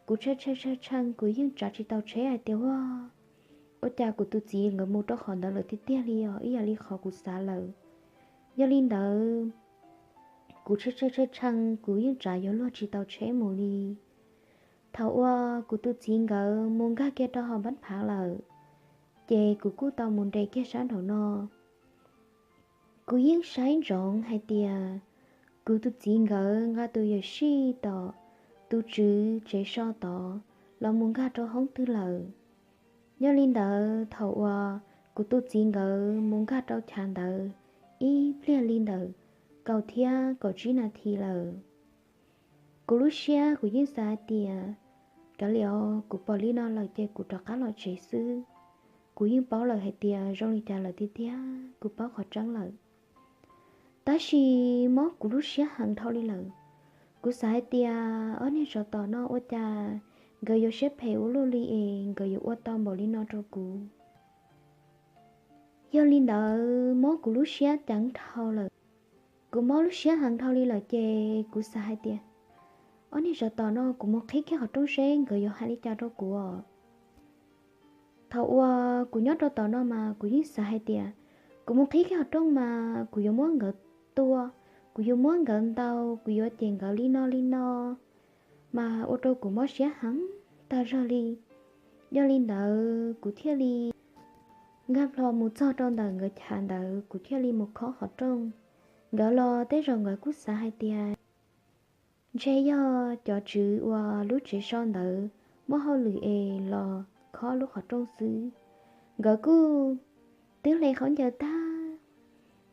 Kuv tshee tshee tshee tshee, kuv yeej tsav tsis tau tsheb hais tias ua, ua cas kuv tus txiv nkawd mus rau qhov ntawd lawm tiag tiag li os, ib yam li qhov kuv xav lawm. Yog li ntawd, kuv tshee tshee tshee tshee, kuv yeej tsav yuav luag tsis tau tsheb mus li. Thaum uas kuv tus txiv nkawd mus nkag kiag rau hauv npab phav lawm, ces kuv kuj tau mus nres kiag sab nraum no. Kuv yeej saib ntsoov hais tias kuv tus txiv nkawd nqa tus yuam sij tom tus tswv tsev so tod los mus nkag rau hoob twg lawm. Yog li ntawd, thaum uas kuv tus txiv nkawd mus nkag rau chav ntawd ib pliag li ntawm kaum thiab kaum tsib nas this lawm. Kuv lub siab kuv yeej xav hais tias, kav liam os, kuv pom li no lawm ces kuv rov qab los tsev xwb. Kuv yeej paub lawm hais tias zoo li cas lawm tiag tiag, kuv paub qhov tseeb lawm. Tab sis mob kuv lub siab heev dhau li lawm. Kuv xav hais tias ob niag tsov tom no ua cas nkawd yuav siab phem ua luaj li es nkawd yuav ua tau npaum li no rau kuv. Yog li ntawd mob kuv lub siab ceev dhau lawm. Kuv mob lub siab heev dhau li lawm ces kuv xav hais tias, ob niag tsov tom no kuv mus qhib kiag qhov rooj seb nkawd yuav hais li cas rau kuv os. Thaum uas kuv nyob rau tom no mas kuv yeej xav hais tias, kuv mus qhib kiag qhov rooj mas kuv yuav muab nkawd tua, kuv yuav muab nkawd ntaus, kuv yuav cem nkawd li no li no, mas ua rau kuv mob siab heev tag zog li. Yog li ntawd kuv thiaj li nkag plho mus txog rau ntawm nkawd chav ntawd, kuv thiaj li mus khob qhov rooj. Nkawd los tej zaum nkawd kuj xav hais tias, ntshe yog cov tswv uas lub tsev so ntawd muaj hauj lwm es los khob lub qhov rooj xwb. Nkawd kuj twb hle khaub ncaws tag,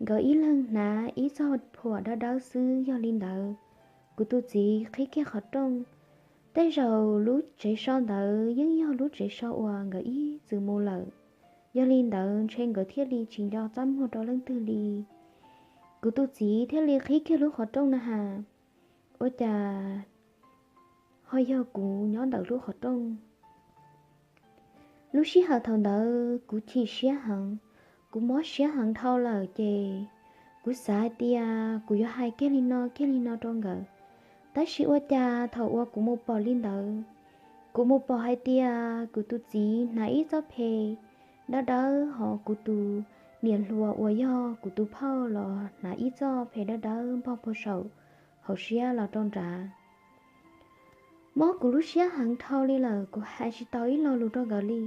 nkawd ib leeg hnav ib txoj phuam dawb dawb xwb. Yog li ntawd, kuv tus txiv qhib kiag qhov rooj, tej zaum lub tsev so ntawd yeej yog lub tsev so uas nkawd ib txwm mus lawm. Yog li ntawd ntshe nkawd thiaj li tsis nco txaj muag rau leej twg li. Kuv tus txiv thiaj li qhib kiag lub qhov rooj na has, ua cas ho yog kuv nyob ntawm lub qhov rooj. Lub sij hawm thaum ntawd kuv chim siab heev, kuv mob siab heev dhau lawm ces kuv xav hais tias kuv yuav hais kiag li no kiag li no rau nkawd. Tab sis ua cas thaum uas kuv mus pom li ntawd, kuv mus pom hais tias kuv tus txiv hnav ib txoj phem dawb dawb, ho kuv tus niam hluas uas yog kuv tus phauj los hnav ib txoj phem dawb dawb npog puag saum hauv siab los rau nrad. Mob kuv lub siab heev dhau li lawm, kuv hais tsis tau ib lo lus rau nkawd li.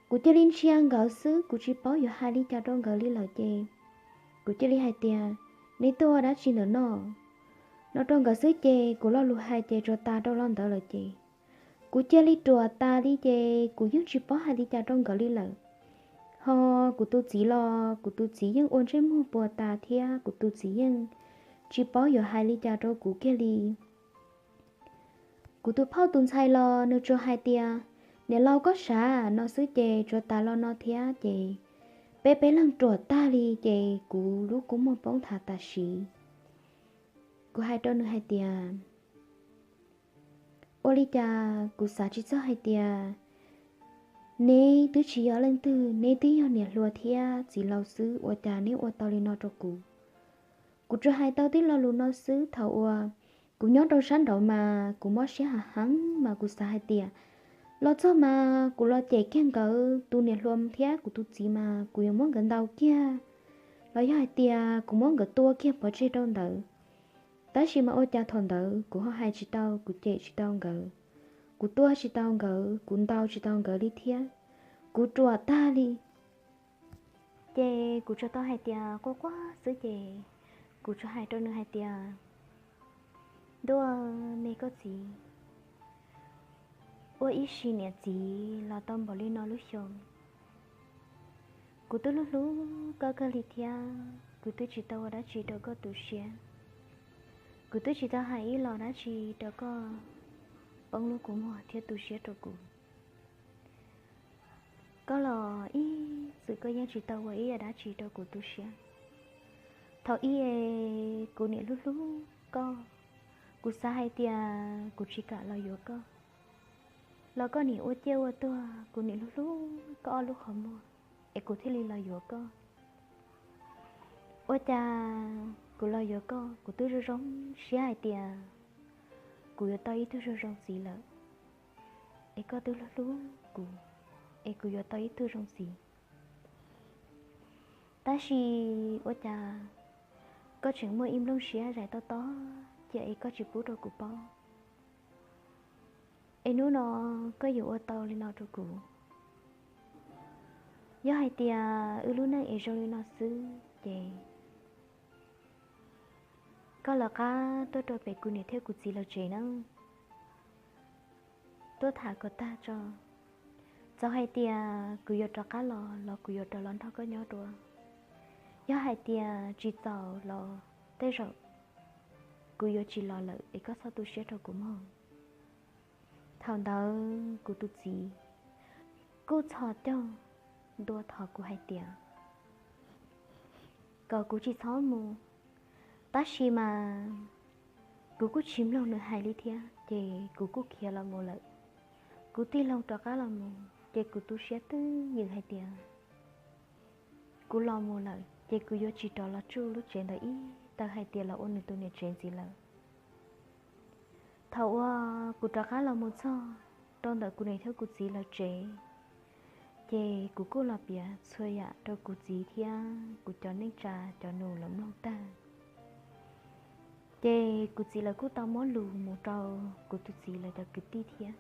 Kuv cia li ntsia nkawd xwb, kuv tsis paub yuav hais li cas rau nkawd li lawm ces kuv cia li hais tias, nej tuaj ua dab tsi ntawm no? No rau nkawd xwb ces kuv lo lus hais ces tsuas tas rau lo ntawd lawm ces kuv cia li ruam tas li ces kuv yeej tsis paub hais li cas rau nkawd li lawm. Ho kuv tus txiv los kuv tus txiv yeej ua ntsej muag puas tas thiab kuv tus txiv yeej tsis paub yuav hais li cas rau kuv kiag li. Kuv tus phauj tus ntxhais los nws tsuas hais tias, niam laus koj sav, no xwb ces tsuas tas lo no thiab ces peb peb leeg ruam tag li ces kuv lub kua muag poob thav tam sim. Kuv hais rau nws hais tias, ua li cas kuv xav tsis txog hais tias neb twb tsis yog leej twg, neb twb yog niam hluas thiab txiv laus xwb, ua cas neb ua tau li no rau kuv? Kuv tsuas hais tau tib lo lus no xwb. Thaum uas kuv nyob rau sab nraud mas kuv mob siab heev heev mas kuv xav hais tias, los txog mas kuv los cem kiag nkawd tus niam hluas thiab kuv tus txiv mas kuv yuav muab nkawd ntaus kiag, los yog hais tias kuv muab nkawd tua kiag pov tseg rau ntawd. Tab sis mas ua cas thaum ntawd kuv ho hais tsis tau, kuv cem tsis tau nkawd, kuv tua tsis tau nkawd, kuv ntaus tsis tau nkawd li thiab, kuv ruam tag li. Ces kuv tsuas tau hais tias quaj quaj xwb ces kuv tsuas hais rau nws hais tias, ntuj me koj txiv, ua ib sim niam txiv los tau npaum li no lub xyoo, kuv twb hlub hlub koj kawg li thiab kuv twb tsis tau ua dab tsi rau koj tu siab. Kuv twb tsis tau hais ib los dab tsi rau koj poob lub kua muag thiab tu siab rau kuv. Koj los ib txwm koj yeej tsis tau ua ib yam dab tsi rau kuv tu siab. Thaum ub es kuv niam hlub hlub koj, kuv xav hais tias kuv tsis kam los yuav koj, los koj niam ua ciaj ua tuag, kuv niam hlub hlub koj ob lub qhov muag, es kuv thiaj li los yuav koj. Ua cas kuv los yuav koj, kuv twb zoo zoo siab hais tias kuv yuav tau ib tug zoo zoo txiv lawm, es koj twb hlub hlub kuv, es kuv yuav tau ib tug zoo txiv. Tab sis ua cas koj tseem muaj ib nplooj siab zais tob tob cia es koj tsis pub rau kuv paub. Es hnub no koj yuav ua tau li no rau kuv. Yog hais tias wb lub neej es zoo li no xwb ces koj lawv qab tuaj rau pem kuv niam thiab kuv txiv lawv tsev na, tuaj tham kom tag tso. Txawm hais tias kuv yuav rov qab los los kuv yuav rov los nrog koj nyob dua. Yog hais tias tsis txaus los tej zaum kuv yuav tsis los lawm es koj txhob tu siab rau kuv mog. Thaum ntawd kuv tus txiv kuj txhos caug ntua thov kuv hais tias kom kuv tsis txhob mus, tab sis mas kuv kuj tsis mloog nws hais li thiab ces kuv kuj khiav los mus lawm. Kuv tig loo rov qab los mus ces kuv tu siab twb ywm hais tias kuv los mus lawm ces kuv yuav tsis rov los tsuj lub tsev ntawd ib tawm hais tias los ua nws tus niam tsev ntxiv lawm. Thaum uas kuv rov qab los mus txog rau ntawm kuv niam thiab kuv txiv lawv tsev, ces kuv kuj los piav txhua yam rau kuv txiv thiab kuv cov neej tsa cov nus lawv mloog tag. Ces kuv txiv lawv kuj tau muab lus mus rau kuv tus txiv lawv cov kwv tij thiab.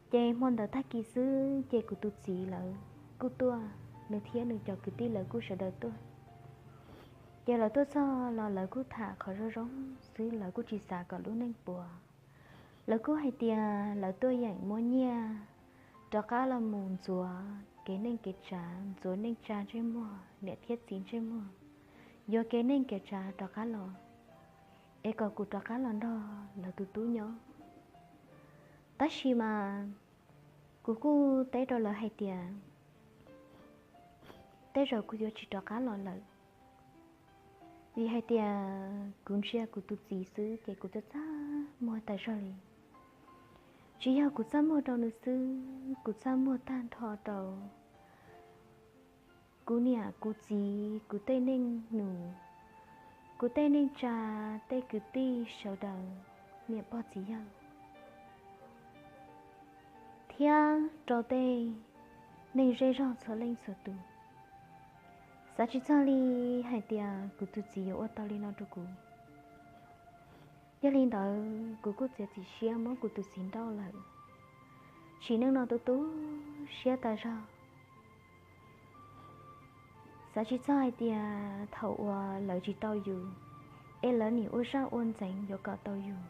Ces hmo ntawd tag kis xwb ces kuv tus txiv lawv kuj tuaj, nws thiab nws cov kwv tij lawv kuj sawv daws tuaj. Ces lawv tuaj txog los lawv kuj tham qhov zoo zoo xwb, lawv kuj tsis xav kom lub neej puas. Lawv kuj hais tias lawv tuaj yeem muab nyiaj rov qab los mus ntxuav kev neej kev tsav, ntxuav neej tsa ntsej muag, niam thiab txiv ntsej muag, yuav kev neej kev tsav rov qab los, es kom kuv rov qab los nrog lawv tus tub nyob. Tab sis mas kuv kuj teb rau lawv hais tias tej zaum kuv yuav tsis rov qab los lawm, vim hais tias kuv ntsia kuv tus txiv xwb ces kuv txaj txaj muag tas zog li. Tsis yog kuv txaj muag rau nws xwb, kuv txaj muag tag nrho rau kuv niam kuv txiv, kuv tej neej nus, kuv tej neej tsa, tej kwv tij sawv daws, niam pog txiv yawg, thiab rau tej neeg zej zog txhua leej txhua tus. Xav tsis txog li hais tias kuv tus txiv yuav ua tau li no rau kuv. Yog li ntawd kuv kuj txiav txim siab muab kuv tus txiv nrauj lawm. Sim neej no tu tu siab tas zog. Xav tsis txog hais tias thaum uas lawv tsis tau yus, es lawv nim ua zaj ua ntxeev yuav kom tau yus.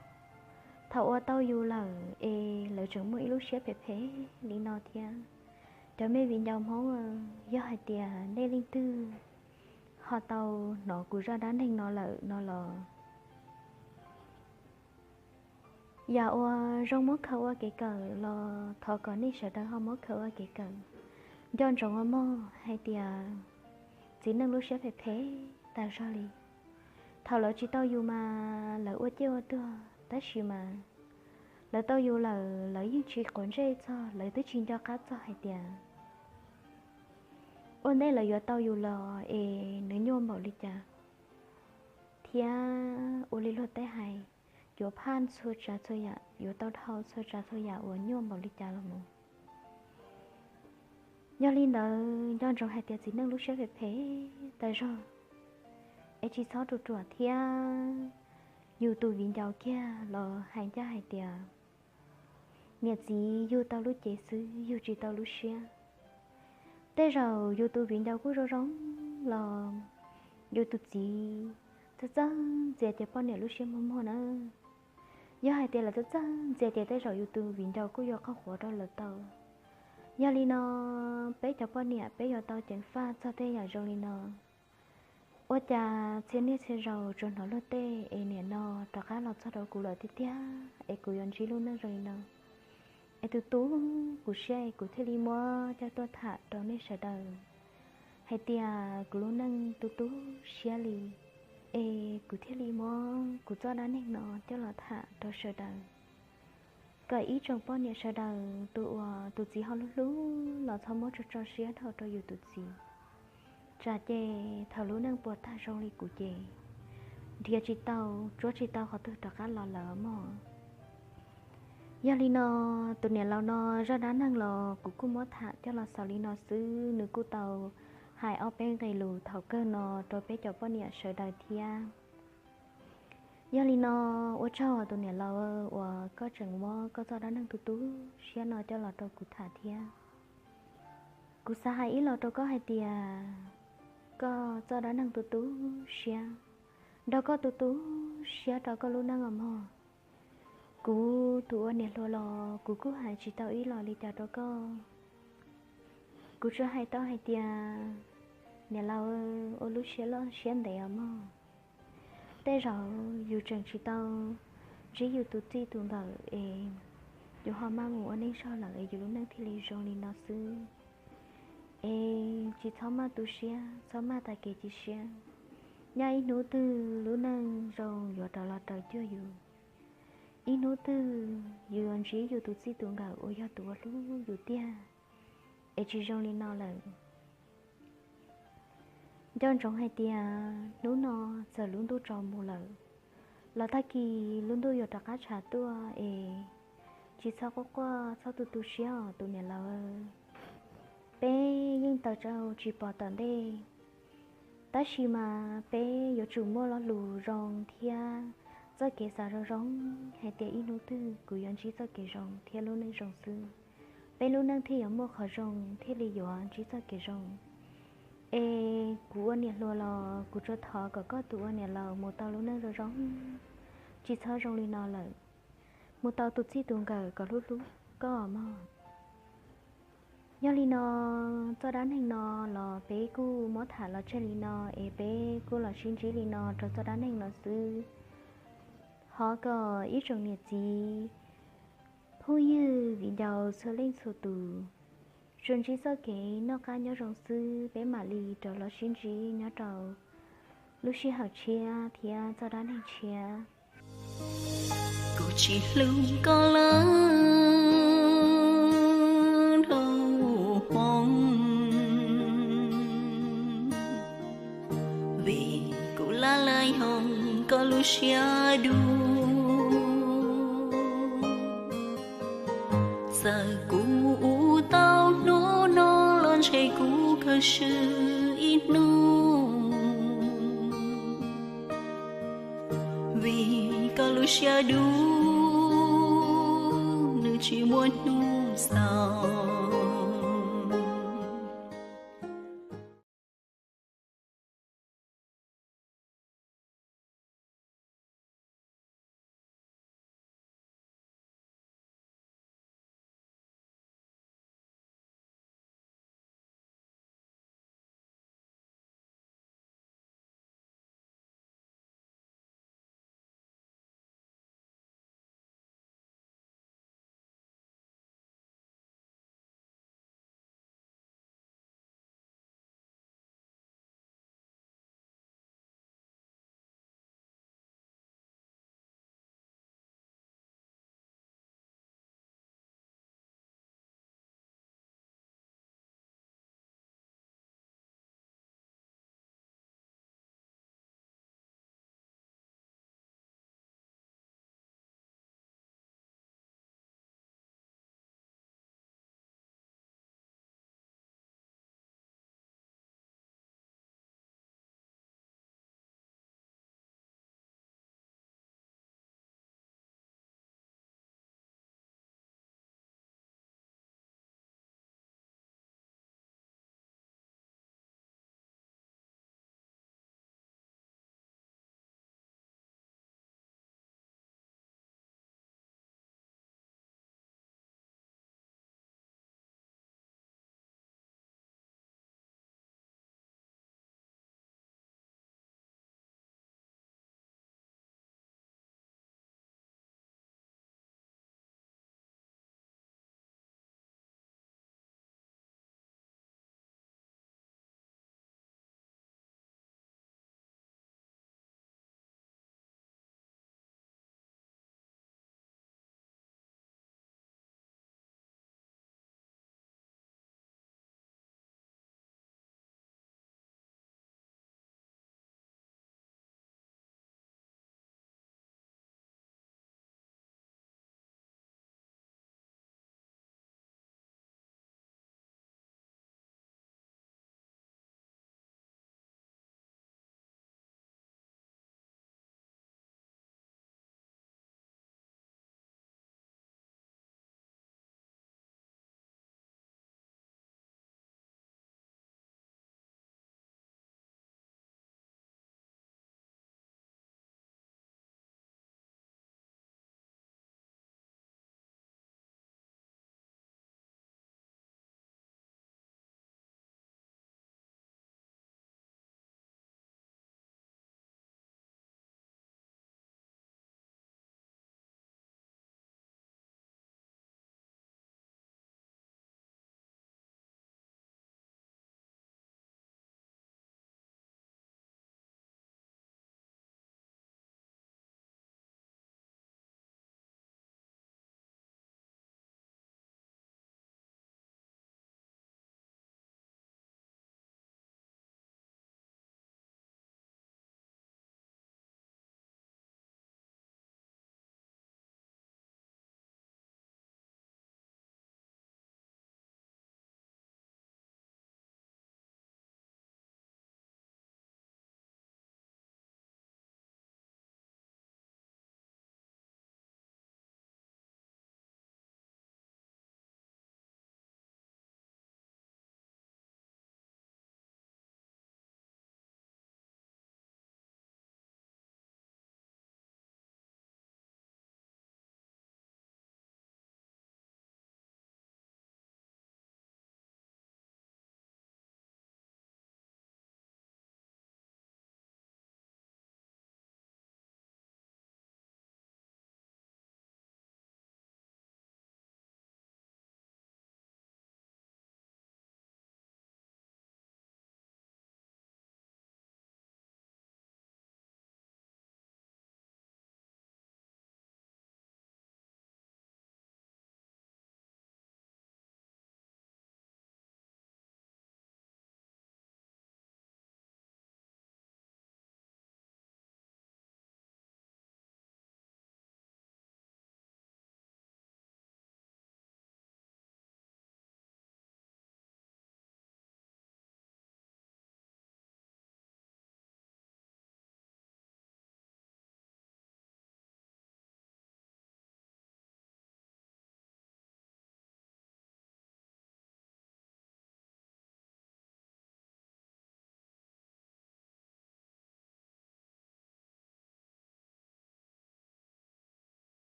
Thaum uas tau yus lawm es lawv tseem muaj ib lub siab phem phem li no thiab. Cov me viv ncaus Hmoob, yog hais tias nej leej twg ho tau hnov kuv zaj dab neeg no lawm no los, yam uas zoo muab khaws ua kev kawm los thov kom nej sawv daws ho muab khaws ua kev kawm. Nco ntsoov ua mog hais tias txiv neej lub siab phem phem tas zog li. Thaum lawv tsis tau yus mas lawv ua ciaj ua tuag, tab sis mas lawv tau yus lawm lawv yeej tsis quav ntsej txog, lawv twb tsis nco qab txog hais tias ua ntej lawv yuav tau yus los es nws nyuaj npaum li cas, thiab ua li luag teb hais, yuav phaj txhua tsav txhua yam, yuav tau dhau txhua tsav txhua yam uas nyuaj npaum li cas los mus. Yog li ntawd nco ntsoov hais tias txiv neej lub siab phem phem tas zog, es tsis txhob ruam ruam thiab. Yus tus viv ncaus kiag los hais ncaj hais tias niam txiv yug tau lub cev xwb yug tsis tau lub siab. Tej zaum yus tus viv ncaus kuj zoo zoo los yus tus txiv txawj txawj ntxias ces poj niam lub siab muag muag na. Yog hais tias lawv txawj txawj ntxias ces tej zaum yus tus viv ncaus kuj yuav qaug quav rau lawv tau. Yog li no, peb cov poj niam peb yuav tau ceev faj txog tej yam zoo li no. Ua cas txhia niaj txhia zaus tsuas hnov luag tej es nim no rov qab los txog rau kuv lawm tiag tiag es kuv yuav ntsib lub neej zoo li no. Es tus tu kuv siab es kuv thiaj li muab coj tuaj tham rau nej sawv daws hais tias kuv lub neej tu tu siab li, es kuv thiaj li muab kuv txoj dab neeg no coj los tham rau sawv daws, kom ib tsoom poj niam sawv daws tus uas tus txiv ho hlub hlub los txhob muab tso tso siab dhau rau yus tus txiv. Tsam ces thaum lub neej puas tag zoo li kuv ces nrhiav tsis tau, tsuab tsis tau qhov twg rov qab los lawm mog. Yog li no, tus niam laus no zaj dab neeg los kuv kuj muab tham coj los xaus li no xwb, nws kuj tau hais ob peb nqe lus thaum kawg no rau peb cov poj niam sawv daws thiab. Yog li no, ua tsaug tus niam laus uas koj tseem muab koj txoj dab neeg tu tu siab no coj los rau kuv tham thiab. Kuv xav hais ib los rau koj hais tias koj txoj dab neeg tu tu siab, nrog koj tu tu siab rau koj lub neej os mog. Kuv tus ua niam hluas los kuv kuj hais tsis tau ib los li cas rau koj. Kuv tsuas hais tau hais tias, niam laus, ua lub siab loj siab ntev os mog. Tej zaum yus tseem tsis tau ntsib yus tus txij tus nkawm es yus ho maj mus ua neej zog lawm es yus lub neej thiaj li zoo li no xwb. Es tsis txhob maj tu siab, txhob maj tas kev cia siab. Nyob ib hnub twg lub neej zoo yuav rov los raws cuag yus. Ib hnub twg yus yuav ntsib yus tus txij tus nkawm uas yog tus uas hlub yus tiag, es tsis zoo li no lawm. Nco ntsoov hais tias hnub no txawm lub ntuj tsaus mus lawm, los tag kis lub ntuj yuav rov qab tshav tuaj es tsis txhob quaj quaj, txhob tu tu siab os tus niam laus. Peb yeej tawm tsau tsis pom tom ntej, tab sis mas peb yuav tsum muaj lo lus zoo thiab txoj kev xav zoo zoo hais tias ib hnub twg kuv yuav ntsib txoj kev zoo thiab lub neej zoo xwb, peb lub neej thiaj yuav muaj qhov zoo thiaj li yuav ntsib txoj kev zoo. Es kuv ua niam hluas los kuv tsuas thov kom koj tus ua niam laus mus tau lub neej zoo zoo, tsis txhob zoo li no lawm, mus tau tus txij tus nkawm kom hlub hlub koj mog. Yog li no, txoj dab neeg no los peb kuj muab tham los tseg li no es peb kuj los sib ntsib li no rau txoj dab neeg no xwb. Thov kom ib tsoom niam txiv, phooj ywg, viv ncaus txhua leej txhua tus tsuas ntsib txoj kev noj qab nyob zoo xwb, peb mam li rov los sib ntsib nyob rau lub sij hawm tshiab thiab txoj dab neeg tshiab. Kuv tsis hlub koj lawm dhau hmoov, vim kuv laj laj yoog koj lub siab dub. Txawm kuv mus ua tau hnub no los ntshe kuv kawg swb ib hnub, vim koj lub siab dub nws tsis muaj hnub xaus.